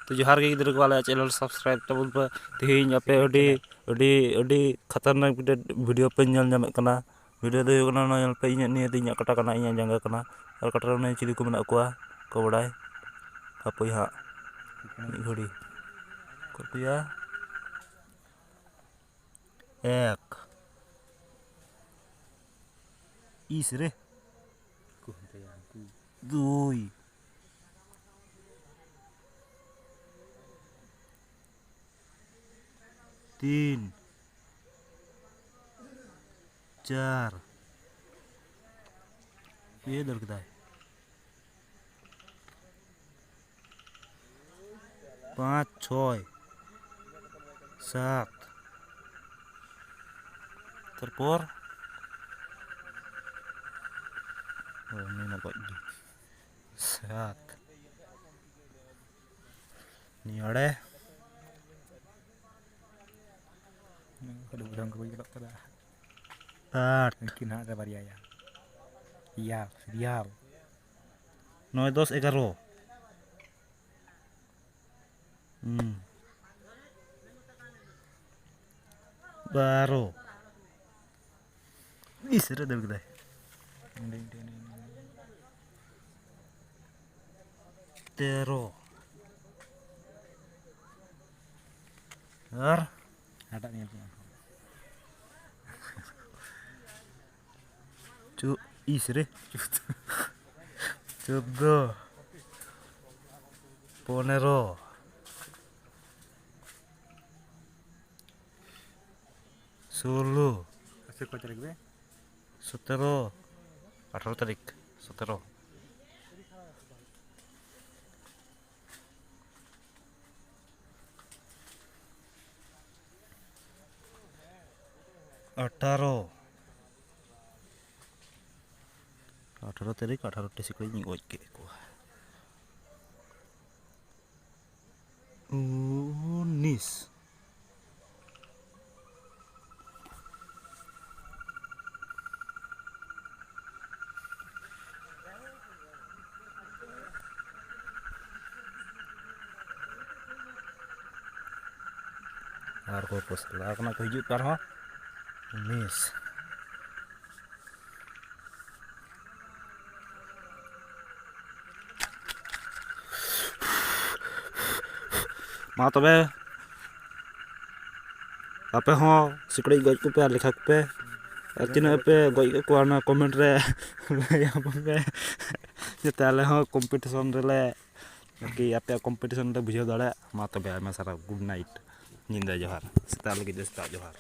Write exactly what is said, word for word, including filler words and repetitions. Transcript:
ᱛᱚ ᱡᱚᱦᱟᱨ ᱜᱮ ᱜᱤᱫᱽᱨᱟᱹ ᱠᱚ, ᱟᱞᱮᱭᱟᱜ channel subscribe ᱛᱟᱵᱚᱱ ᱯᱮ᱾ ᱛᱮᱦᱮᱧ ᱟᱯᱮ ᱟᱹᱰᱤ, ᱟᱹᱰᱤ, ᱟᱹᱰᱤ ᱠᱷᱟᱛᱟᱨᱱᱟᱠ ᱢᱤᱫᱴᱮᱱ video ᱯᱮ ᱧᱮᱞ ᱧᱟᱢᱮᱫ ᱠᱟᱱᱟ᱾ Video ᱫᱚ ᱦᱩᱭᱩᱜ ᱠᱟᱱᱟ, ᱱᱚᱣᱟ ᱧᱮᱞ ᱯᱮ, ᱤᱧᱟᱹᱜ ᱱᱤᱭᱟᱹ ᱫᱚ ᱤᱧᱟᱹᱜ ᱠᱟᱴᱟ ᱠᱟᱱᱟ, ᱤᱧᱟᱹᱜ ᱡᱟᱸᱜᱟ ᱠᱟᱱᱟ᱾ ᱟᱨ ᱠᱟᱴᱟ ᱨᱮ ᱚᱱᱮ ᱪᱤᱞᱤ ᱠᱚ ᱢᱮᱱᱟᱜ ᱠᱚᱣᱟ, ᱠᱚ ᱵᱟᱲᱟᱭ? ᱦᱟᱯᱳᱭ ᱦᱟᱸᱜ, ᱢᱤᱫ ᱜᱷᱟᱹᱲᱤ᱾ ᱚᱠᱚᱭ ᱠᱚᱭᱟ? ᱮᱠ᱾ ᱤᱥ ᱨᱮ᱾ ᱩᱱᱠᱩ ᱦᱟᱱᱛᱮᱭᱟ, ᱩᱱᱠᱩ᱾ ᱫᱩᱭ᱾ ᱛᱤᱱ᱾ ᱪᱟᱨ᱾ ᱤᱭᱟᱹ ᱫᱟᱹᱲ ᱠᱮᱫᱟᱭ᱾ ᱯᱟᱸᱪ, ᱪᱷᱚᱭ, ᱥᱟᱛ᱾ ᱛᱟᱨᱯᱚᱨ ᱦᱳᱭ, ᱩᱱᱤ ᱢᱟ ᱜᱚᱡ ᱜᱮ᱾ ᱥᱟᱛ᱾ ᱱᱤᱭᱟᱹ ᱚᱲᱮ᱾ ᱟᱹᱰᱤ ᱵᱩᱡᱷᱟᱹᱣ ᱠᱚ ᱧᱮᱞᱚᱜ ᱠᱟᱱᱟ᱾ ᱟᱴ᱾ ᱩᱱᱠᱤᱱ ᱦᱟᱸᱜ ᱨᱮ ᱵᱟᱨᱭᱟ ᱭᱟ᱾ Year, serial. ᱱᱚᱭ, ᱫᱚᱥ, ᱮᱜᱟᱨᱚ᱾ ᱦᱩᱸ᱾ ᱵᱟᱨᱚ᱾ ᱤᱥ ᱨᱮ ᱫᱟᱹᱲ ᱠᱮᱫᱟᱭ᱾ ᱛᱮᱨᱚ᱾ ᱟᱨ ᱦᱟᱴᱟᱜ ᱧᱮᱞ ᱠᱚᱢ᱾ ᱪᱩ-, ᱤᱥ ᱨᱮ᱾ ᱪᱳᱫᱫᱳ᱾ ᱯᱚᱱᱮᱨᱚ᱾ ᱥᱳᱞᱞᱳ᱾ ᱟᱪᱪᱷᱟ, ᱠᱚ ᱛᱟᱹᱨᱤᱠᱷ ᱨᱮ? ᱥᱚᱛᱮᱨᱚ᱾ ᱟᱴᱷᱟᱨᱚ ᱛᱟᱹᱨᱤᱠᱷ, ᱥᱚᱛᱮᱨᱚ᱾ ᱟᱴᱷᱟᱨᱚ᱾ ᱟᱴᱷᱟᱨᱚ ᱛᱟᱹᱨᱤᱠᱷ, ᱟᱴᱷᱟᱨᱚ ᱴᱤ ᱥᱤᱠᱲᱤᱡ ᱤᱧ ᱜᱚᱡ ᱠᱮᱫ ᱠᱚᱣᱟ᱾ ᱩᱱᱤᱥ᱾ ᱟᱨ ᱠᱚ ᱯᱳᱥᱴ ᱠᱟᱫᱟ, ᱚᱱᱟ ᱠᱚ ᱦᱤᱡᱩᱜ ᱠᱟᱱ ᱨᱮᱦᱚᱸ ᱢᱤᱥ᱾ ᱢᱟ ᱛᱚᱵᱮ, ᱟᱯᱮ ᱦᱚᱸ ᱥᱤᱠᱲᱤᱡ ᱜᱚᱡ ᱠᱚᱯᱮ ᱟᱨ ᱞᱮᱠᱷᱟ ᱠᱚᱯᱮ, ᱟᱨ ᱛᱤᱱᱟᱹᱜ ᱯᱮ ᱜᱚᱡ ᱠᱮᱫ ᱠᱚᱣᱟ, ᱚᱱᱟ ᱠᱚᱢᱮᱱᱴ ᱨᱮ ᱞᱟᱹᱭ ᱟᱵᱚᱱ ᱯᱮ, ᱡᱟᱛᱮ ᱟᱞᱮ ᱦᱚᱸ ᱠᱚᱢᱯᱤᱴᱤᱥᱚᱱ ᱨᱮᱞᱮ, ᱟᱨᱠᱤ ᱟᱯᱮᱭᱟᱜ ᱠᱚᱢᱯᱤᱴᱤᱥᱚᱱ ᱞᱮ ᱵᱩᱡᱷᱟᱹᱣ ᱫᱟᱲᱮᱭᱟᱜ᱾ ᱢᱟ ᱛᱚᱵᱮ, ᱟᱭᱢᱟ ᱥᱟᱨᱦᱟᱣ, ᱜᱩᱰ ᱱᱟᱭᱤᱴ, ᱧᱤᱫᱟᱹ ᱡᱚᱦᱟᱨ, ᱥᱮᱛᱟᱜ ᱞᱟᱹᱜᱤᱫ ᱫᱚ ᱥᱮᱛᱟᱜ ᱡᱚᱦᱟᱨ᱾